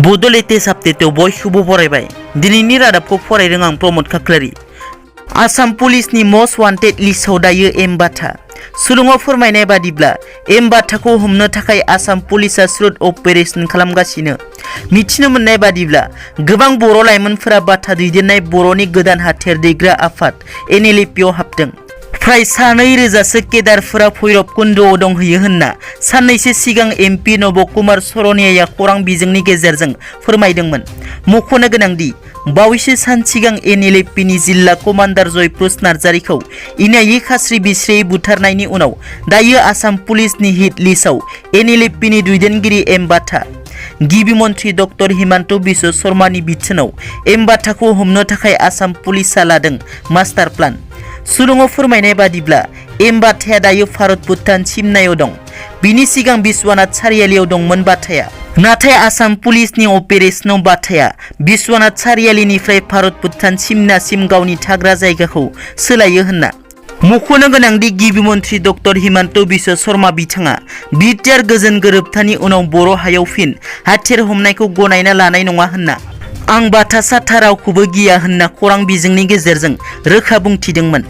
Bodo latest update बयखौबो बरायबाय दिनैनि रादाबखौ फरायदों आं प्रमोद खाख्लारि। आसाम पुलिसनि मोस्ट वान्टेड लिस्टआव दायो एम बाथा। सुलुङाव फोरमायनाय बादिब्ला एम बाथाखौ हमनो थाखाय आसाम पुलिसआ स्लुथ अपारेशन खालामगासिनो। मिथिनो मोननाय बादिब्ला गोबां बर' लाइमोनफोरा बाथा दैदेननाय बर'नि गोदान हाथियार दैग्रा आफाद NLFB आव हाबदों। फ्राय 2,000सो केडारफोरा भैरब कुन्द'आव दंहैयो होनना साननैसो सिगां MP नब कुमार सरनियाया खौरां बिजोंनि गेजेरजों फोरमायदोंमोन। मख'नो गोनांदि बावैसो सान सिगां NLFBनि जिल्ला कमान्डार जयप्रकाश नार्जारिखौ इनायै खास्रि बिस्रियै बुथारनायनि उनाव दायो आसाम पुलिसनि हिट लिस्टआव NLFBनि दैदेनगिरि एम बाथा। गिबि मन्थ्रि डक्टर हिमन्त बिश्व शर्मानि बिथोनाव एम बाथाखौ हमनो थाखाय आसाम पुलिसआ लादों मास्टार प्लान। सुलुङाव फोरमायनाय बादिब्ला एम बाथाया दायो भारत भुटान सिमनायाव दं। बिनि सिगां बिश्वनाथ सारियालियाव दंमोन बाथाया। नाथाय आसाम पुलिसनि अपारेशनाव बाथाया बिश्वनाथ सारियालिनिफ्राय भारत भुटान सिमनासिम गावनि थाग्रा जायगाखौ सोलायो होनना। मख'नो गोनांदि गिबि मन्थ्रि डक्टर हिमन्त बिश्व शर्मा बिथाङा बिटिआर गोजोन गोरोबथानि उनाव बर' हायाव फिन हाथियार हमनायखौ गनायना लानाय नङा होनना आं बाथा साथा रावखौबो गिया होनना खौरां बिजोंनि गेजेरजों रोखा बुंथिदोंमोन।